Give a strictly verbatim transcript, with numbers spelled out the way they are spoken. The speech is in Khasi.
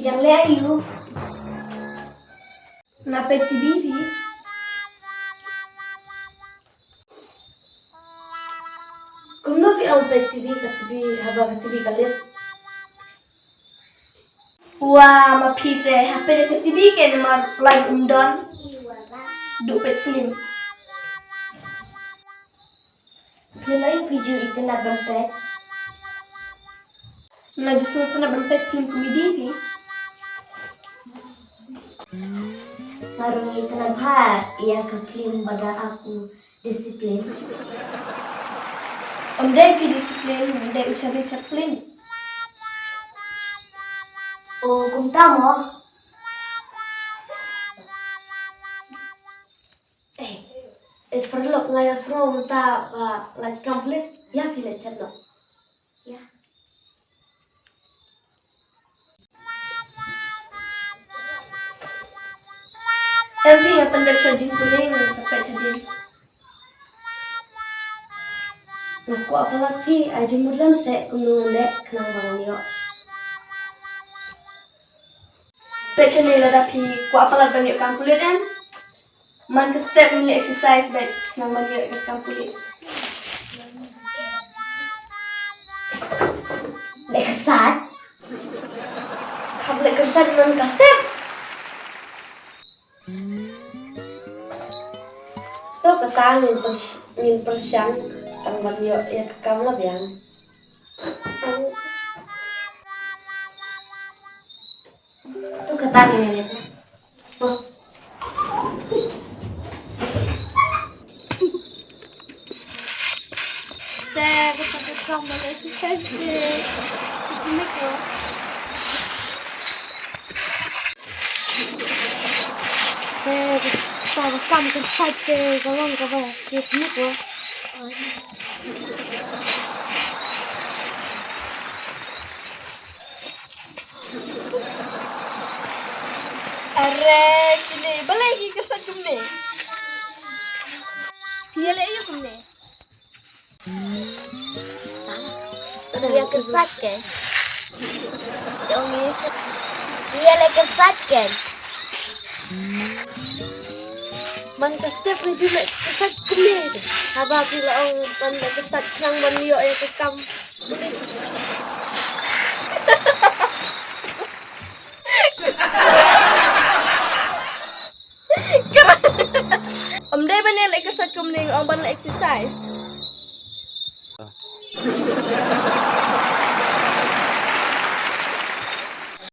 Yang le ayu. Nga peit T V phi. Kumno phi ong peit T V, ka T V haba ka T V ka lip? Wa ma phi te ha peit ka T V ke namar plan um don. Du peit film. Phi la ïoh phi ju itynnad ban peit? Nga ju sngewtynnad ban peit film comedy phi. Nga ruh nga itynnad bha ïa ka film ba da aku Discipline. Ym dei phi Discipline, ym dei u Charlie Chaplin. O kumta mo. Eh, eh, paralok, nga ïohsngew mynta ba la kam pulit, ïa phi leit thep noh. Ïa. Em phi, nga pyndep sha jingpule, nga sa peit hadien. Nga kwah palat phi, ai jingmut lem seh kumno ngan leh khnang ba ngan ïoh. Peit shane, lada phi kwah palat ban ïoh kam pulit em, man ka step ngi leh exercise bad nang ban ïoh ïa ka kam pulit. Leh kyrsat? Kham leh kyrsat man ka step. To kata ngin pyrsh-, ngin pyrshang tang ban ïoh ïa ka kam la biang. To kata ngin leh. Te, ka sa ka kam na ka exercise te. Sini ko. Te, ka sa ka kam ka exercise te, ka long ka ba. Sini ko. Are, kine, balei ki kyrsat kumne? Phi ïaleh aïu kumne? Ïa kyrsat ke. Ong ïa, ïaleh kyrsat ke. Man ka step ni phi leh kyrsat kumne. Haba phi la ong ban leh kyrsat khnang ban ïoh ïa ka kam. Ym dei ban ïaleh kyrsat kumne, nga ong ban leh exercise.